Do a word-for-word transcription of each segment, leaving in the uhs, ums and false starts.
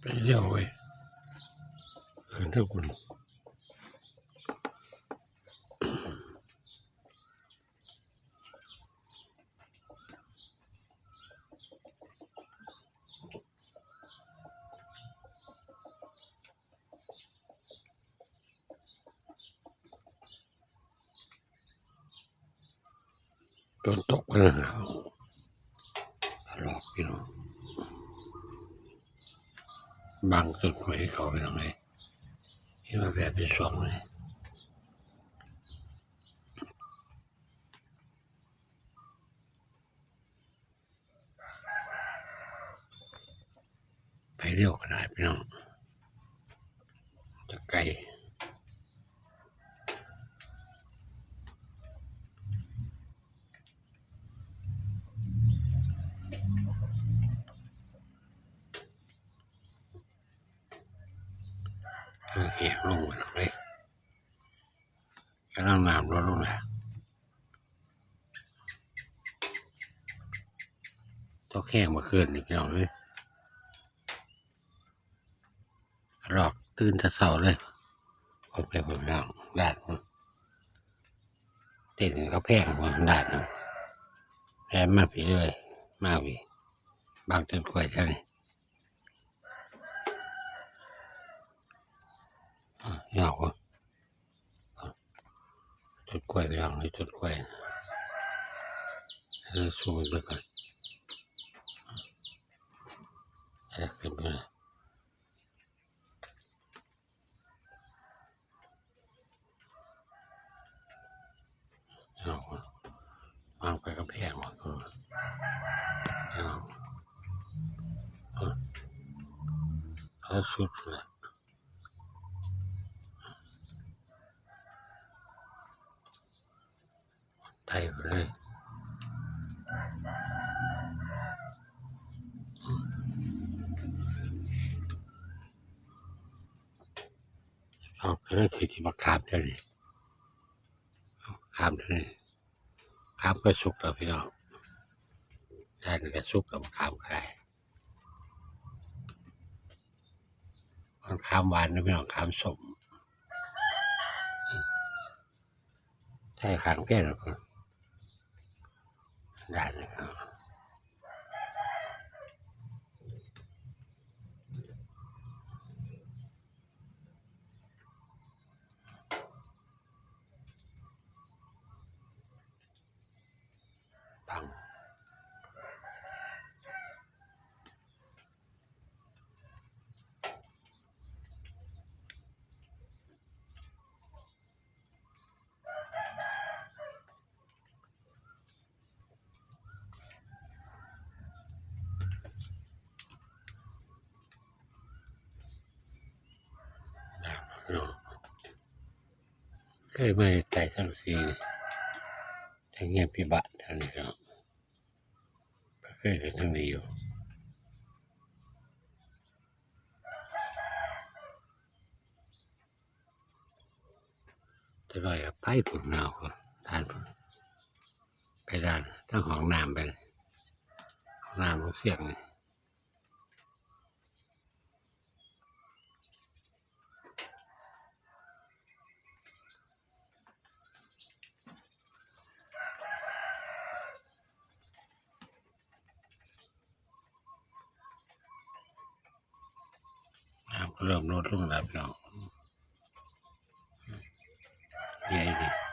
ไปเลี้ยวเว้ย ขึ้นเท่าคุณ ต้นตกไปแล้วหาหลอกพี่น้อง บางต้นไม้เขาไปทางไหน ที่มาแบบเป็นสองเลย ไปเร็วขนาดพี่น้อง จะไกล โอเค ลงมาหน่อย กำลังน้ำลดลงแล้ว ตกแห้งเมื่อคืนนี่พี่น้องเอ้ย หลอกตื่นแต่เช้าเลย คนไปคนน้องด้าน เต้นเขาแพงคนด้าน แพงมากพี่เลย มากพี่ บางต้นกล้วยเท่านี้ อ่ะ ยาวอ่ะ อ่ะ ต้นกล้วยไปลองเลย ต้นกล้วย เออ ซูมไปก่อน เออ ขึ้นไปเลย เอา วางไปกับแพงว่ะ เออ เอา เออ เอาสุดเลย ไทยไปเลย เอา ก็เลยคือที่มาขามเท่านี้ ขามเท่านี้ ขามก็สุกแล้วพี่น้อง ด้านนี้ก็สุกแล้ว ขามก็ได้ มันขามหวานนะพี่น้อง ขามส้ม ใช่ ขามแก้ว ด้านนี้ครับ ปัง เคยมาไต่ทั้งสี่ แต่เงียบพิบัติเท่านี้เนาะ เคยเห็นทั้งนี้อยู่ แต่น้อยก็ไปพุ่น เอาคนด้านพุ่น ไปด้านทางห้องน้ำไป ห้องน้ำของเสียงนี่ น้ำก็เริ่มลดลงแล้วพี่น้อง ใหญ่ดี เ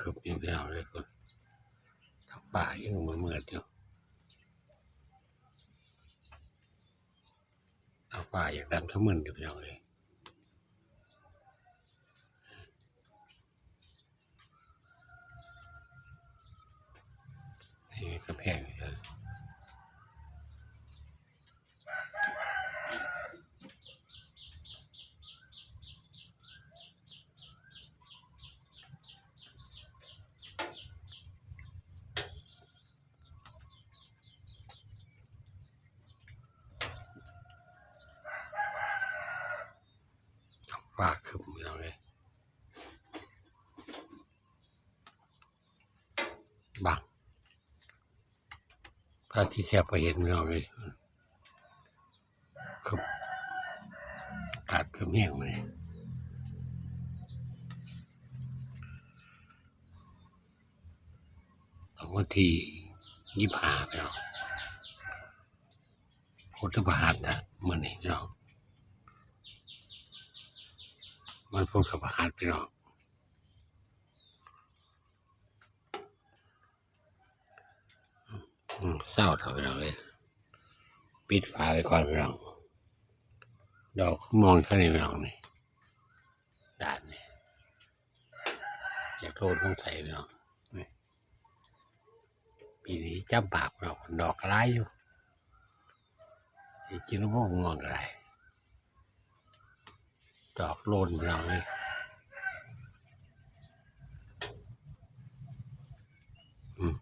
กึบอยู่พี่น้องเอ้ย พุ่น ท้องฟ้ายังมืดๆอยู่ ท้องฟ้าอยากดำทะมึนอยู่พี่น้องเอ้ย นี่กำแพงนี่นะ ฟ้าครึ้มพี่น้องเอ้ย บัง พระอาทิตย์แทบบ่เห็นพี่น้องเอ้ย ครึ้ม อากาศครึ้มแฮงมื้อนี้ วันที่ยี่สิบห้าพี่น้อง พุทธประหัสนะ มื้อนี้พี่น้อง วันพุธกับประหัสพี่น้อง อืม เซาเถาะพี่น้องเอ้ย ปิดฝาไว้ก่อนพี่น้อง ดอกม่วงเท่านี้พี่น้องนี่ ด้านนี้ อยากโทษสงสัยพี่น้อง นี่ ปีนี้จำปากพี่น้อง ดอกหลายอยู่ สิกินบ่ม่วงก็ได้ ดอกโลนพี่น้องเอ้ย อืม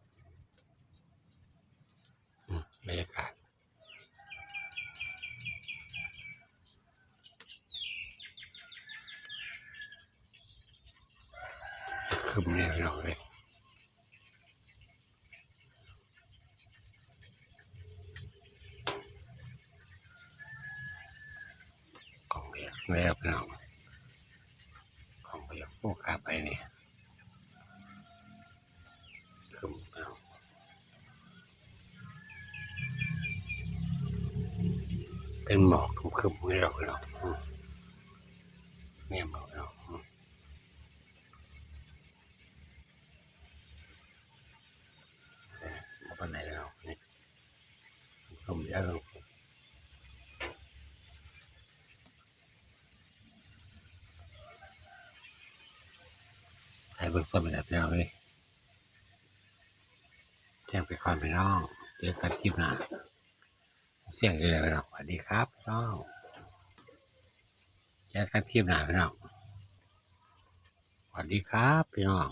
อืม บรรยากาศ ครึ้มแน่พี่น้องเอ้ย ของเปียกแล้วพี่น้อง ของเปียกพวกขาไปนี่ ครึ้มพี่น้อง เป็นหมอกครึ้มๆนี่หรอกพี่น้อง อืม เนี่ยหมอกพี่น้อง อืม บ่ปานใดแล้ว นี่ ต้มยำ ให้เบิ่งต้นแบบนี้เลย แจ้งไปก่อนพี่น้อง เจอกันคลิปหน้า เสียงอยู่ไหนพี่น้อง สวัสดีครับพี่น้อง เจอกันคลิปหน้าพี่น้อง สวัสดีครับพี่น้อง